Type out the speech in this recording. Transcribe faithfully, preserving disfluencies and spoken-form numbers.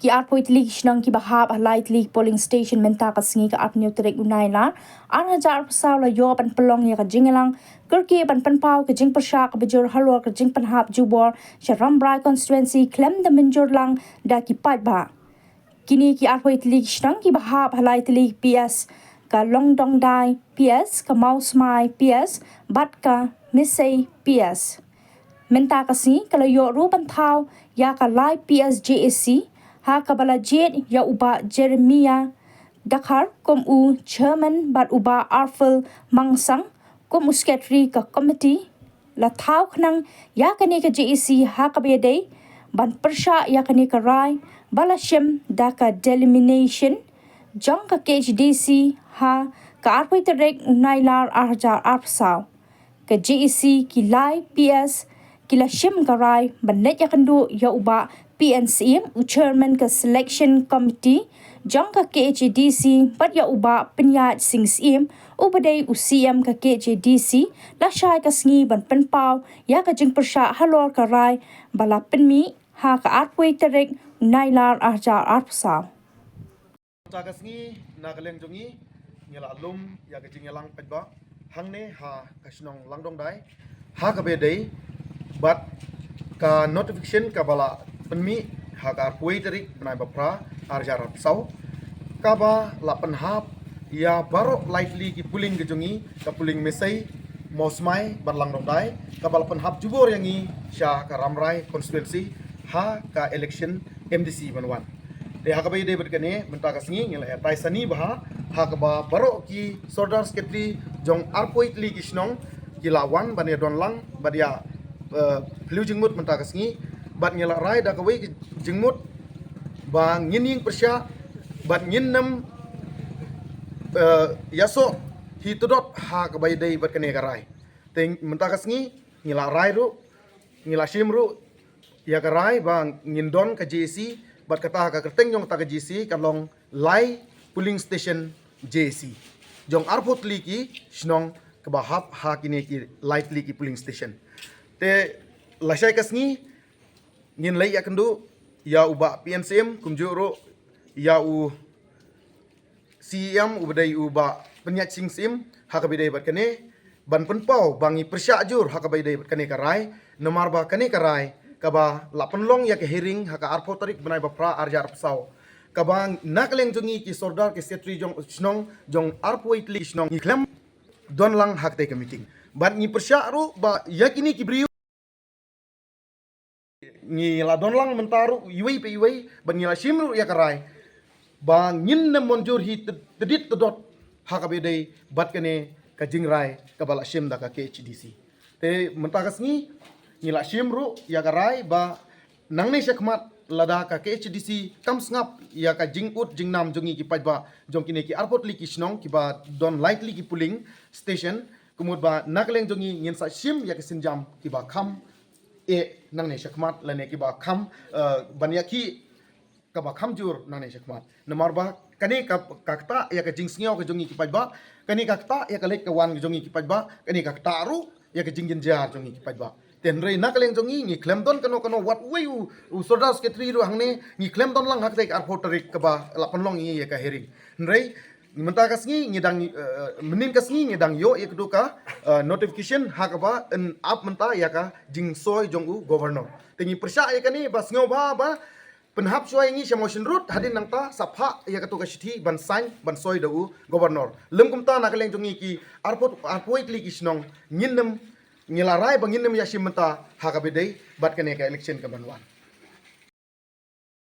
Ki arphew tylli ki shnong kiba hap ha lai tylli ki polling station mynta ka sngi ka arphew tarik u Nailar ar hajar arphew saw la ïoh ban pynlong ïa ka jingïalang kyrkieh ban pynpaw ka jingpyrshah kaba jur halor ka jingpynhap jubor sha Rambrai constituency khlem da mynjur lang da ki paidbah. Kine ki arphew tylli ki shnong kiba hap ha lai tylli ki P S ka Longdongdai P S, ka Mawsmai P S bad ka Misei P S. Mynta ka sngi ka la ïoh ruh ban thaw ïa ka lai P S J A C ha kaba la jied ïa u Bah Jeremiah Dkhar kum u chairman bad u Bah Arfel Mangsang kum u secretary ka committee. La thaw khnang ïa kane ka J A C ha kaba ïadei ban pyrshah ïa kane ka rai ba la shim da ka delimitation jong ka K H A D C ha ka arphew tarik u Nailar ar hajar arphew saw. Ka J A C ki lai P S ki la shim ka rai ban leit ïakynduh ïa u Bah P N Syiem, u chairman ka selection committee jong ka K H A D C bad ïa u Bah Pynïaid Sing Syiem uba dei u C M ka K H A D C, la shai ka sngi ban pynpaw ïa ka jingpyrshah halor ka rai ba la pynmih ha ka arphew tarik Nailar ar hajar arphew saw. Mynta ka sngi na ka liang jong ngi ngi la lum ïa ka jingïalang paidbah hangne ha ka shnong Langdongdai ha kaba ïadei bad ka notification kaba la pynmih ha ka arphew tarik bnai ba phra ar hajar arphew saw, kaba la pynhap ïa baroh lai tylli ki polling ka jong ngi, ka polling Misei, Mawsmai bad Langdongdai, kaba la pynhap jubor ïa ngi sha ka Rambrai constituency ha ka election M D C ban wan. Te ha kaba ïadei bad kane mynta ka sngi ngi la ïatai sani bha ha kaba baroh ki sordar secretary jong arphew tylli ki shnong ki la wan ban ïadon lang bad ïa, eh, phylliew jingmut mynta ka sngi bad ngi la rai da kawei ka jingmut ba ngin ïeng pyrshah bad ngin nym, eh, ïasoh hi tudot ha kaba ïadei bad kane ka rai. Te mynta ka sngi ngi la rai ruh, ngi la shim ruh ïa ka rai ba ngin don ka J A C bad kata ka kyrteng jong kata ka J A C ka long lai polling station J A C jong arphew tylli ki shnong kaba hap ha kine ki lai tylli ki polling station. Te lashai ka sngi ngin leit ïakynduh ïa u Bah P N Syiem kumjuh ruh ïa u C E M uba dei u Bah Pynïaid Sing Syiem ha kaba ïadei bad kane ban pynpaw ba ngi pyrshah jur ha kaba ïadei bad kane ka rai, namar ba kane ka rai kaba la pynlong ïa ka hearing ha ka arphew tarik bnai ba phra ar hajar arphew saw, kaba na ka liang jong ngi ki sordar ki secretary jong shnong jong arphew tylli ki shnong ngi khlem don lang ha katei ka meeting. Bad ngi pyrshah ruh ba ïa kine ki briew ngi la don lang mynta ruh iwei pa iwei bad ngi la shim ruh ïa ka rai ba ngin nym mynjur hi tydit tydot ha kaba ïadei bad kane ka jingrai kaba la shim da ka K H A D C. Te mynta ka sngi ngi la shim ruh ïa ka rai ba nangne shakhmat lada ka K H A D C kam sngap ïa ka jingud jingnam jong ngi ki paidbah jong kine ki arphew tylli ki shnong kiba don lai tylli ki polling station, ka mut ba na ka liang jong ngi ngin sa shim ïa ki sienjam kiba kham eh nangne shakhmat lane kiba kham, eh, ban ïakhih kaba kham jur nangne shakhmat. Namar ba kane ka, ka ktah ïa ka jingsngew ka jong ngi ki paidbah, kane ka ktah ïa ka leit ka wan ka jong ngi ki paidbah, kane ka ktah ruh ïa ka jingjynjar jong ngi ki paidbah. Te hynrei na ka liang jong ngi ngi khlem don kano kano wat wei u, u sordar secretary ruh hangne, ngi khlem don lang ha katei ka arphew tarik kaba la pynlong ïa ka hearing. Hynrei mynta ka sngi ngi dang, eh, mynnin ka sngi ngi dang ïoh ïa katu ka, eh, notification ha kaba yn ap mynta ïa ka jingsoi jong u governor. Te ngi pyrshah ïa kane ba sngewbha ba pynhap shuwa ïa ngi sha Mawshynrut hadien nangta sa phah ïa katu ka shithi ban sign ban soi da u governor. Lym kumta na ka liang jong ngi ki arphew, arphew tylli ki shnong ngin nym, ngi la rai ba ngin nym ïashim mynta ha kaba ïadei bad kane ka election kaban wan.